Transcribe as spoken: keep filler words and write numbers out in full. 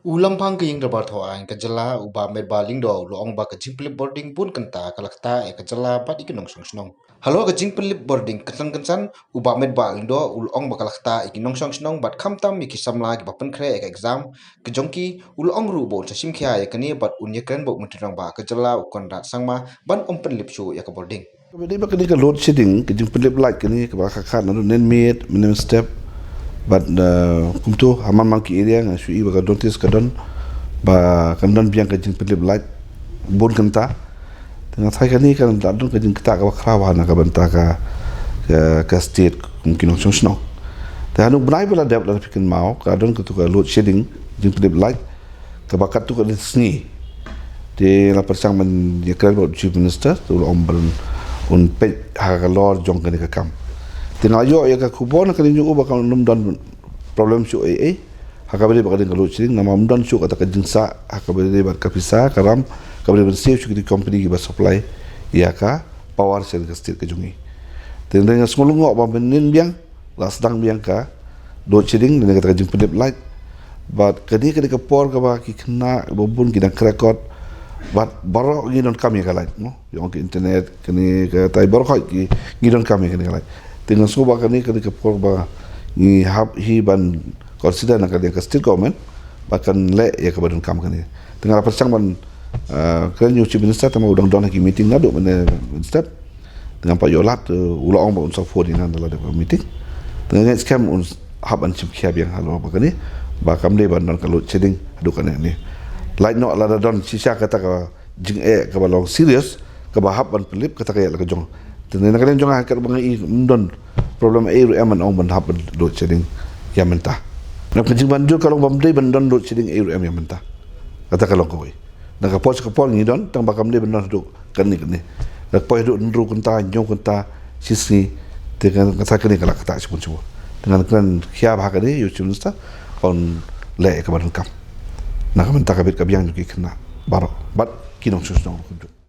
U Lamphang ka Ïing Dorbar Thaw Aiñ ka jylla, u Bah Metbah Lyngdoh, u la ong ba ka jingpynlip bording bun kynta ka la ktah ïa ka jylla bad ïa ki nongshong shnong. Halor ka jingpynlip bording kynsan kynsan, u Bah Metbah Lyngdoh u la ong ba ka la ktah ïa ki nongshong shnong bad khamtam ïa ki samla kiba pynkhreh ïa ka exam ka jong ki. U la ong ruh ba un sa shim khia ïa kane bad un ïakren bad u Myntri Rangbah ka jylla, u Conrad Sangma, ban ym pynlip shuh ïa ka bording. Kaba dei ba kane ka load shedding, ka jingpynlip light kane kaba kha kha naduh mynmiet, mynstep. Bad, uh, kumto ha man man ki area nga shu i ba ka notice ka don ba kan don biang ka jingpynlip light bun kynta. Te nga tharai kane kan da don ka jingktah kaba khraw ha na ka bynta ka, ka, ka state kum ki nongshong shnong. Te ha u bnai ba la dep la phi kynmaw ka don katu ka load shedding, jingpynlip light kaba katto katne sngi. Te la pyrshang ban ïakren bad u Chief Minister, te u la ong ba un peit ha ka lor jong kane ka kam. Te nga la ïoh ïa ka khubor na ka liang jong u ba kam don problem shuh ei ei ha kaba ïadei bad ka load shedding, namar ym don shuh kata ka jingsah ha kaba ïadei bad ka pisa ka ram kaba ïadei ban siew shuh ki company kiba supply ïa ka power sha ka state ka jong ngi. Te nga sngew lyngngoh ba mynnin biang la sdang biang ka load shedding, lane kata ka jingpynlip light. Bad kane kane ka por kaba ki khynnah ba bun ki dang khreh kot, bad baroh ngi donkam ïa ka light, no? Ïa ki internet, kane katai baroh ki, ngi donkam ïa kane ka light. Te nga sngew ba kane kane ka por ba ngi hap hi ban consider na ka liang ka state government ba kan leh ïa kaba donkam kane. Te nga la pyrshang ban, uh, kren ïa u Chief Minister, tangba u dang don ha ki meeting naduh mynstep. Te ngam pat ïoh lad, uh, u la ong ba un sa phone ïa nga ynda la dep ka meeting. Te nga ngeit skhem un hap ban shim khia biang halor ba kane, ba kam dei ban don ka load shedding haduh kane ne. Lait noh lada don shisha kata ka jingeh kaba long serious kaba hap ban pynlip, kata ka ïa la ka jong. Te na ka liang jong nga katba nga i ym don problem ei ruh em ban ong ban hap ban load shedding ïa mynta. Na ka jingbanjur ka long ba ym dei ban don load shedding ei ruh em ïa mynta. Kata ka long kawei. Na ka por sha ka por ngi don, tangba kam dei ban don haduh kane kane. Na ka por haduh hynriew kynta, hynñiew kynta shisngi, te ka, kata kane ka la ktah shibun shibun. Te ngan kren khia bha kane ïa u Chief Minister, un leh ïa kaba donkam na ka bynta ka bit ka biang jong ki khynnah baroh bad ki nongshong shnong ruh kumjuh.